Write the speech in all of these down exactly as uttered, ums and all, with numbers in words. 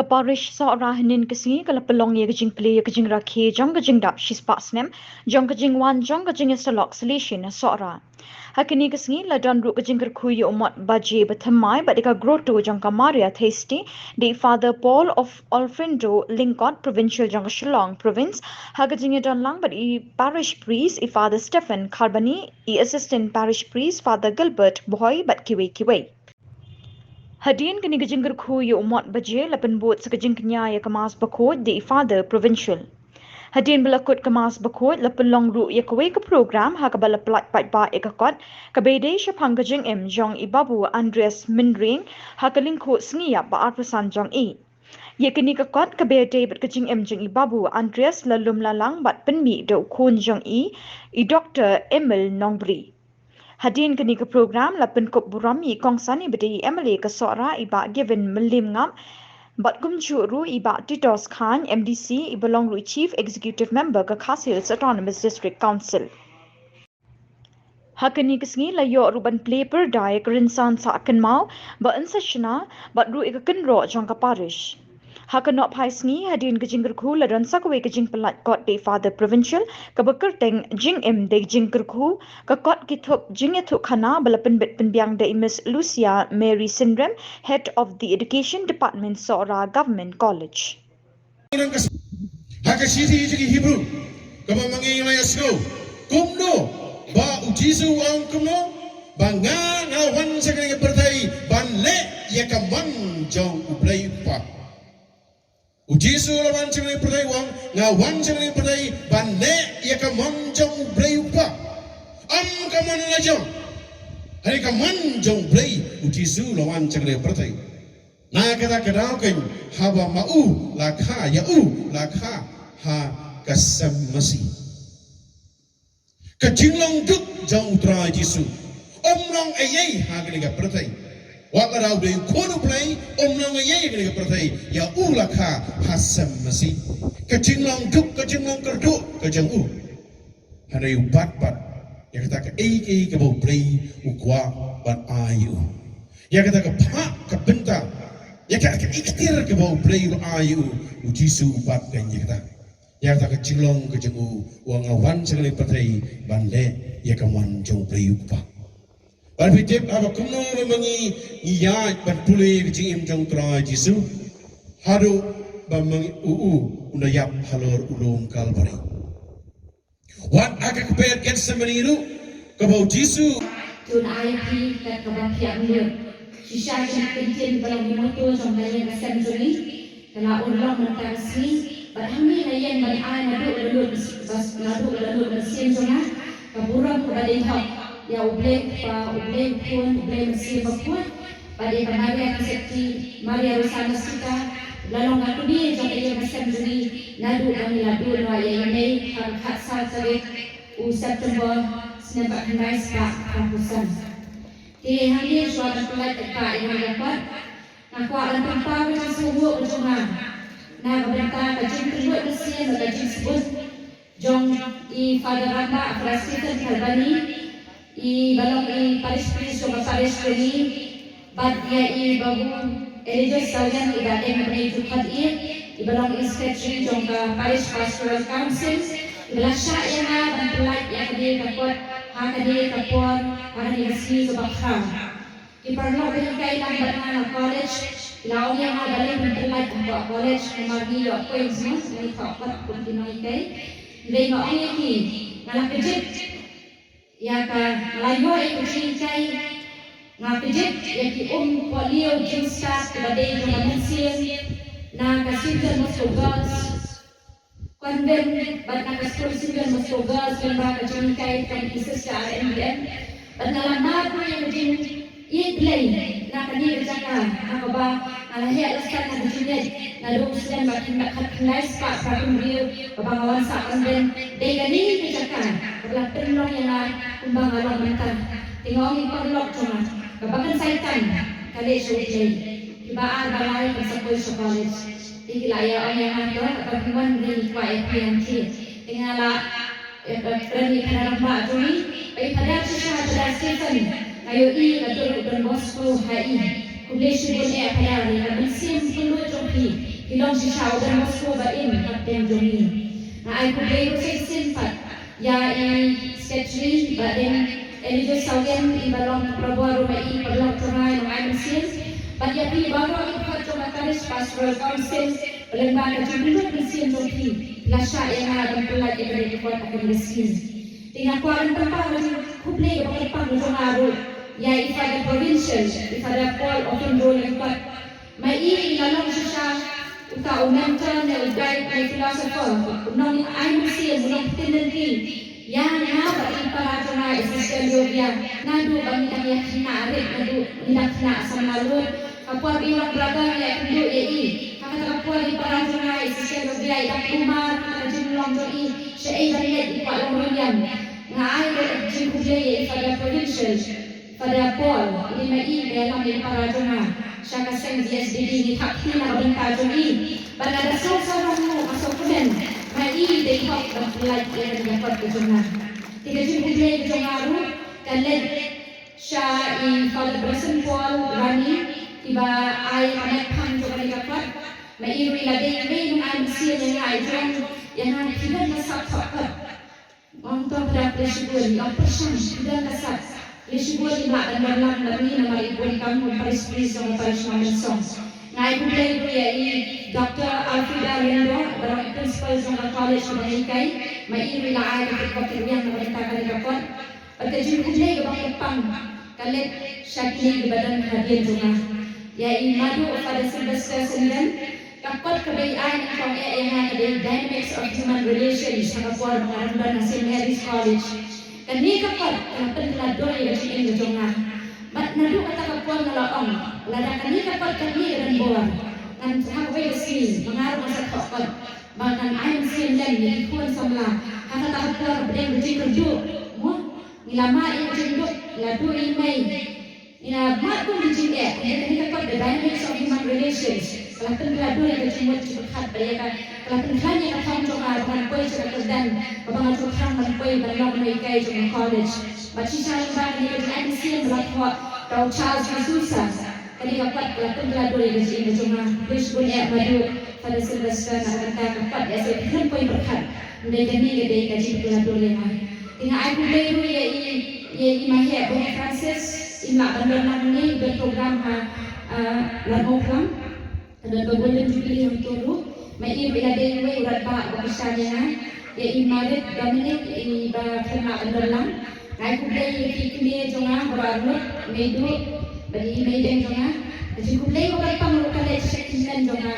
Ka parish Sohra hynnin ka sngi ka la pynlong ïa ka jingplie ïa ka jingrakhe jong ka jingdap shispah snem jong ka jingwan jong ka jingïasyllok Salesian ha Sohra. Ha kane ka sngi la don ruh ka jingkyrkhu ïa u mot baje ba thymmai bad ïa ka grotto jong ka Maria Theisotti da i Father Paul of Alfredo Lyngkot, Provincial jong ka Shillong Province, ha ka jingïadon lang bad i Parish Priest i Father Stephen Kharbani, i Assistant Parish Priest Father Gilbert Bhoi bad kiwei kiwei. Hadien kane ka jingkyrkhu ïa u mot baje la pynbud sa ka jingkñia ïa ka Mass Bakhuid da i Father Provincial. Hadien ba la kut ka Mass Bakhuid la pynlong ruh ïa kawei ka program ha kaba la pyllait paidbah ïa ka kot kaba ïadei shaphang ka jingim jong i Babu Andreas Mynrieng ha ka lyngkhuh sngi ïap ba arphew san jong i. Ïa kane ka kot kaba ïadei bad ka jingim jong i Babu Andreas la lum la lang bad pynmih da u khun jong i, i Doctor Emil Nongbri. Hadien kane ka program la pynkup burom ïa i kongsan iba dei i M L A ka Sohra i Bah Given Mylliemngap bad kumjuh ruh i Bah Titos Chyne, M D C, iba long ruh i Chief Executive Member ka Khasi Hills Autonomous District Council. Ha kane ka sngi la ïoh ruh ban plie pyrda ïa ka rynsan sah kynmaw ba yn sa shna bad ruh ïa ka kynroh jong ka parish. Ha ka nohphai sngi hadien ka jingkyrkhu la don sa kawei ka jingpyllait kot da i Father Provincial kaba kyrteng Jingim da i Jingkyrkhu, ka kot ki thup jingïathuhkhana ba la pynbit pynbiang da i Miss Lucia Mary Synrem, Head of the Education Department, Sohra Government College. Ha ka shithi jong ki Hebru kaba ma ngi la ïa sngew kumno ba u Jisu u ong kumno ba nga nga wan sha kane ka pyrthei ban leh ïa ka mon jong U Blei U Kpa. U Jisu u la wan sha kane ka pyrthei u ong nga wan sha kane ka pyrthei ban leh ïa ka mon jong U Blei U Kpa. Ym ka mon la jong, hynrei ka mon jong U Blei. U Jisu u la wan sha kane ka pyrthei. Na kata ka daw kan haba ma u la kha, ïa u la kha ha ka sem masi. Ka jinglong duk jong U Trai Jisu. Ym long ei ei ha kane ka pyrthei. Wat la u dei u khun U Blei, ym long ei ei ha kane ka pyrthei. Ïa u la kha ha sem masi. Ka jinglong duk, ka jinglong kyrduh ka jong u. Hynrei u bat pat ïa kata kaei kaei kaba U Blei u kwah ban ai ïa u. Ïa kata ka phah ka bynta, ïa kata ka ikhtiar kaba U Blei u ai ïa u, u Jisu u bat kan ïa kata. Ïa kata ka jinglong ka jong u, u ong nga wan sha kane ka pyrthei ban leh ïa ka mon jong U Blei U Kpa. Bad phi tip haba kumno ba ma ngi ngi ïaid ban pule ka jingim jong U Trai Jisu, haduh ba ma ngi u u u da ïap halor u lum Kalbari. Wat ha ka kper Gethsemane ruh kaba u Jisu. Tun ai phi kat kaba phi ïa mut. Shisha ki kyntien ba long ki motto jong ka ïing ka sem jong ngi ka la urlong mynta ka sngi. Bad hangne nga ïeng ban ai naduh ka dohnud, naduh ka dohnud mynsiem jong nga ka burom kaba dei hok ïa U Blei Kpa, U Blei Khun, U Blei Mynsiem Bakhuid. Bad ïa ka Maria Theisotti, Maria Rosana Sita, la long ka kmie jong ka ïing ka sem jong ngi naduh ba ngi la duh noh ïa ine ha ka khatsaw tarik u September snem ba khyndai spah arphew san. Te hangne shuwa ban pyllait ïa ka ïing ka kot, nga kwah ban pynpaw ka jingsngewbha jong nga na ka bynta ka jingpynlut mynsiem bad ka jingsbun jong i Father Rambah, Father Stephen Kharbani, i ba long i parish priest jong ka parish jong ngi, bad ïa i Babu Eligius Sawlian i ba dei bnai jong ka parish, i ba long i secretary jong ka Parish Pastoral Council, i ba la shah ïa nga ban pyllait ïa kane ka kot ha kane ka por, ha kane ka sngi kaba khraw. Ki paralok ba hikai lang bad nga ha college ki la ong ïa nga balei phin pyllait hapoh college, namar ngi ïoh poi sngewbha ngi thoh kot kum ki nonghikai. Hynrei nga ong ïa ki, nga la kjit ïa ka, nga la ïoh ïa ka jinghikai, nga kjit ïa ki um polio jingstad kiba dei jong ka mynsiem na ka Saint John Bosco Girls Convent bad na ka skul Saint John Bosco Girls lyngba ka jinghikai jong ki sister R N B M. Bad nga la mad ruh ïa ka jingïeit Blei na kane ka jaka ha kaba nga la heh la sdang na ka jingïeit naduh u snem ba khyndai, khyndai spah phra phew hynriew kaba nga wan sah convent. Dei kane ka jaka kaba la pynlong ïa nga kumba nga long mynta. Te nga ong ïa ki paralok jong nga, kaba kynsai tam ka leh sha U Blei. Kiba ar ba lai kan sa poi sha college. Te ki la ïa ong ïa nga, to, kaba phi wan, ngi kwah ïa phi hangtei. Te nga la ïa kren ïa i Phadar Rambah jong ngi, ba i Phadar shisha, Phadar Stephen, nga ïohi ka dur Don Bosco ha i. Khublei shibun eh Phadar ïa ka mynsiem kylluid jong phi. I long shisha u Don Bosco ba im ha pdeng jong ngi. Nga ai khublei ruh sa shisien pat ïa i secretary Bah Deng Elijah Sawian, i ba long parabor ruh ma i paralok jong nga, i long ai mynsiem. Bad ïa phi baroh ki dkhot jong ka Parish Pastoral Council, ba lyngba ka jingpynlut mynsiem jong phi, la shah ïa nga ban pyllait ïa kane ka kot ha kane ka sngi. Te nga kwah ban pynpaw ka jingkhublei kaba kyrpang jong nga ruh ïa i Father Provincial, i Father Paul Open Roll Record. Ma i i la long shisha uta u mentor ne u guide ne philosopher, u nong ai mynsiem, u nong ktien lynti ïa nga bad i para jong nga i Sister Lovia. Naduh ba ngi dang ïa khynnah rit, naduh ngi dang khynnah samla lut, ka por i long brother ngi ïakynduh ïa i. Ha kata ka por i para jong nga i Sister Lovia i dang umar, ha kata ka jinglong jong i shaei ban leit i kwah long rynïeng. Nga ai ka jingkhublei ïa i Father Provincial, Father Paul, i ma i ba ïalam ïa i para jong nga sha ka seng B S D D, ngi thap kti na ka bynta jong i. Bad nga da sngewsarong ruh, nga sngewkmen, ma i dei hok ban pyllait ïa kane ka kot ka jong nga. Te ka jingkhublei ka jong nga ruh ka leit sha i Father Bryson Paul Rani, i ba ai ka met phang jong kane ka kot. Ma i ruh i la dei i mei nong ai mynsiem ïa nga, i jong ïa nga, phi don ka sap thoh kot. Ong to, phi da phi shibun, ong pyrshang, phi don ka sap. Phi shibun, i mah ban don lang na mi namar i bun kam, ong parish priest jong ka parish Mawmynsong. Nga ai khublei ruh ïa i Doctor Alfreda Lyngdoh, ba long i principal jong ka college kaba ngi hikai. Ma i ruh i la ai ka kyrpad kyrwiang na ka bynta kane ka kot. Bad ka jingkhublei kaba kyrpang ka leit sha kine kiba don hadien jong nga. Ïa i Madu, Father Sylvester Syndon, ka kot kaba i ai nyngkong eh ïa nga ka dei Dynamics of Human Relations, ha ka por ba nga dang don ha Saint Mary's College. Kane ka kot ka la pynkylla dur ïa ka jingim ka jong nga. Bad naduh kata ka por nga la ong, lada kane ka kot kane ka don bor, ngan, ha kawei ka sngi ma nga ruh ngan sa thoh kot ba ngan ai mynsiem lem ïa ki khun samla. Ha kata ka por hapdeng ka jingkyrduh, mo, ngi la mad ïa ka jingduk, la duh ïa i mei. Ngi la mad kum ki jingeh, ïa kane ka kot The Dynamics of Human Relations ka la pynkylla dur ïa ka jingmut jingpyrkhat bad ïa ka, ka la pynkhlaiñ ïa ka thong jong nga ba ngan poi sha ka kyrdan kaba nga ju thrang ban poi ban long nonghikai jong ka college. Bad shisha lyngba kane ka jingai mynsiem ba la thoh da u Charles D'Souza, kane ka kot ka la pynkylla dur ïa ka jingim ka jong nga. Khublei shibun eh Madu, Father Sylvester, na ka bynta ka kot, ïa seh phi khlem poi pyrkhat. Ym dei kane ka dei ka jingpynkylla dur ïa nga. Te nga ai khublei ruh ïa i, ïa i Maheh Bungei Francis, im lah ban don lang hangne, i don program ha, ah, Lad Mawphlang. Ka don ka Golden Jubilee hangto ruh. Ma i ruh i la dei uwei u rangbah uba kyrshan ïa nga. Ïa i Marit Dominic, i ba khlem lah ban don lang. Nga ai khublei ïa ki kmie jong nga baroh arngut, i Mei Duh bad i Mei Deng jong nga. Ka jingkhublei kaba kyrpang ruh ka leit sha ki hynmen jong nga,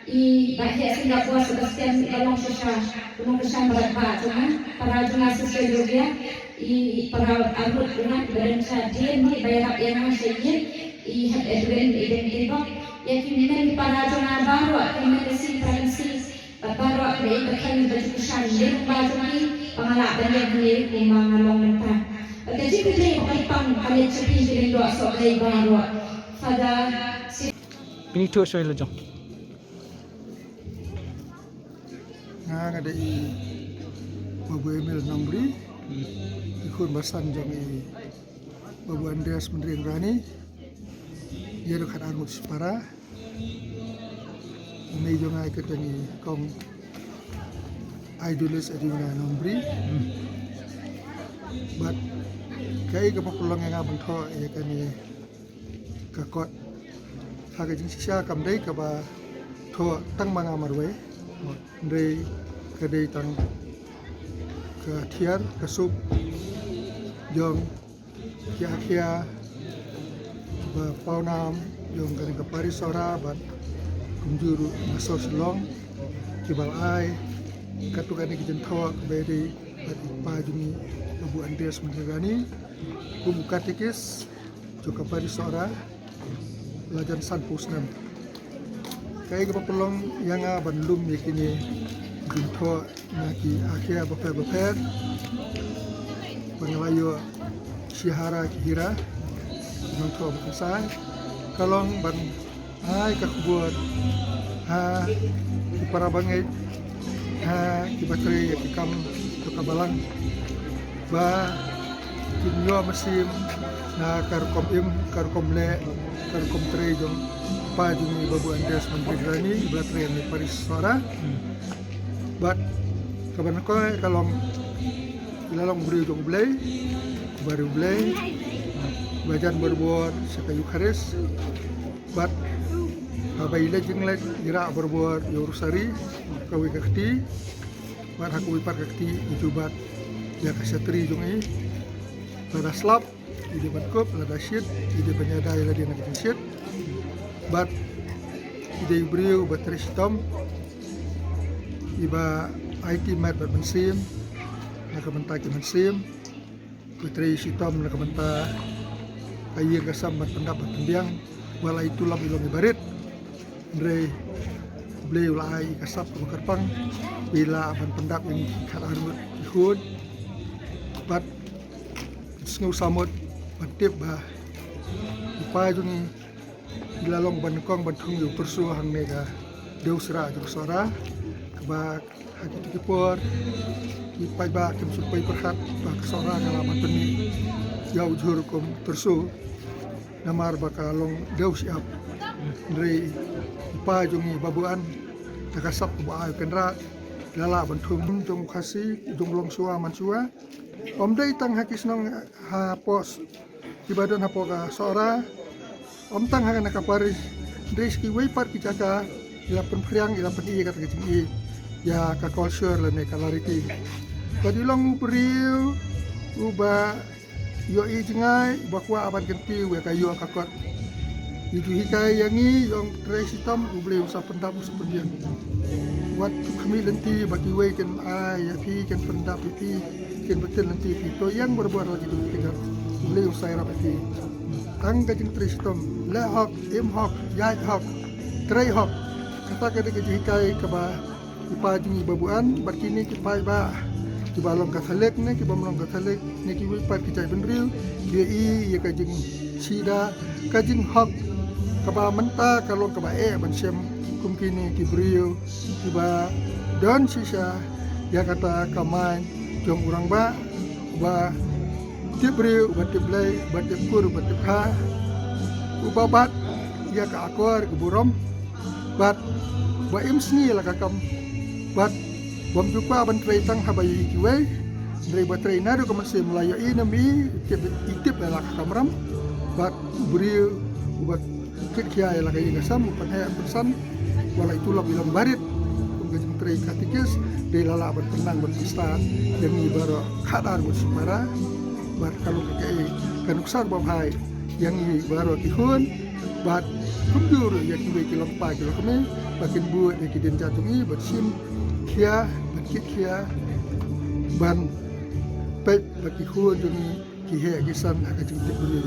i Bah Heh Singapore Sebastian, i ba long shisha u nongkyrshan ba rangbah jong nga, para jong nga Sister Sylvia, i para arngut jong nga kiba don shadien, i ba ïarap ïa nga sha ïing, i Hep Edwin, i Deng Tibok, ïa ki hynmen ki para jong nga baroh, ki hynmen ki shi, para ki shi, bad baroh kiba ïeit ba khlaiñ ba ju kyrshan ïa u nongbah jong ngi ba nga lah ban ïeng hangne kumba nga long mynta. Bad ka jingkhublei ba kyrpang ka leit sha phi ki lyngdoh sohblei baroh. Father Pinithu Soilajong. Nga, nga dei i Babu Emil Nongbri, i khun ba san jong i Babu Andreas Myntri Rani, ïa ruh khatar ngut shipara. I mei jong nga i kyrteng i Kong Idolus Edwina Nongbri. Bad kaei kaba pynlong ïa nga ban thoh ïa kane ka kot ha ka jingshisha kam dei kaba thoh tang ma nga marwei. Hynrei ka dei tang ka thiar ka suk jong ki akhia ba pawnam jong kane ka parish Sohra bad kumjuh ruh na sor Shillong kiba la ai katto katne ki jingthoh kaba ïadei bad i pa jong ngi Babu Andreas Myntri Rani kum u katekis jong ka parish Sohra la jan sanphew snem. Kaei kaba pynlong ïa nga ban lum ïa kine ki jingthoh na ki akhia bapher bapher ba nga la ïoh shahara ki hira, nongthoh ba kynsai, ka long ban ai ka khubor ha ki para bangeit, ha kiba trei ïa ki kam jong ka balang ba kin ïoh mynsiem na ka rukom im, ka rukom leh, ka rukom trei jong Pa jong i Babu Andes Mandri Grani, i ba la trei ha parish Sohra. Bad kaba nyngkong ka long, i la long briew jong U Blei, ba riewblei, ba jan barabor sha ka Eukharist. Bad haba i leit jingleit, i rah barabor ïa u rosari, kawei ka kti. Bad ha kawei pat ka kti i ju bat ïa ka shatri jong i. Lada slap i dei ban kup, lada shit i dei ban ïada ïa lade na ka jingshit. Bad i dei u briew ba trei shitom, i ba aiti met bad mynsiem na ka bynta ki mynsiem, ba trei shitom na ka bynta ka ïing ka sem, ban pyndap ban pynbiang. Wat la i tulop i long i barit, hynrei U Blei u la ai i ka sap kaba kyrpang ba i lah ban pyndap ïa ngi ki khadar ngut ki khun. Bad sngew samut ban tip ba i pa jong i, i la long ba nyngkong ban thung ïa u tyrso hangne ka Dewsra jong Sohra, kaba ha kito ki por ki paidbah kim sngewthuh pyrkhat ba ka Sohra ka lah ban pynmih ïa u jhur kum tyrso, namar ba ka long dew shyiap. Hynrei i pa jong i Babu An, da ka sap kaba ai u Kynrad, la lah ban thung jong u Khasi, jong u longshuwa manshuwa. Ym dei tang ha ki shnong hapoh, kiba don hapoh ka Sohra, ym tang ha kane ka parish, hynrei sha kiwei pat ki jaka i la pynphriang, i la pyni ïa kata ka jingïeit ïa ka culture lane ka lariti. Bad i long u briew uba ïohi jngai, uba kwah ban kyntiew ïa ka ïoh ka kot. I ju hikai ïa ngi, ïong trei shitom, U Blei un sa pyndap, un sa pynbiang. Wat khmih lynti ba kiwei kin ai ïa phi, kin pyndap ïa phi, kin btin lynti ïa phi. To ïeng barabor la ki jingpynjah, U Blei un sa ïarap ïa phi. Tang ka jingtrei shitom, leh hok, im hok, ïaid hok, trei hok. Kata ka dei ka jinghikai kaba i pa jong i Babu An, bad kine ki paidbah, kiba long Katholik ne kibym long Katholik, ne kiwei pat ki jaitbynriew, ki ïohi ïa ka jingshida, ka jinghok, kaba mynta ka long kaba eh ban shem kum kine ki briew kiba don shisha ïa kata ka main jong u rangbah, uba tip briew, uba tip Blei, uba tip kur, uba tip kha, uba bat ïa ka akor ka burom, bad ba im sngi la ka kam, bad bym ju kwah ban trei tang haba ïohi kiwei, hynrei ba trei naduh ka mynsiem, la ïohi ne ym ïohi, i tip, i tip ïa la ka kamram. Bad u briew uba kit khia ïa la ka ïing ka sem, u pynheh pynsan, wat la i tulop i long barit, kum ka jingtrei katikis, dei la lah ban pynnang ban pynstad ïa ngi baroh khadar ngut shipara. Bad ka long kaei ka nuksa kaba bha ïa ngi baroh ki khun, bad kumjuh ruh ïa kiwei ki longpa ki longkmie, ba kin bud ïa ki dienjat jong ngi, ban shim khia, ban kit khia, ban peit ba ki khun jong ngi ki heh ki san ha ka jingtip briew.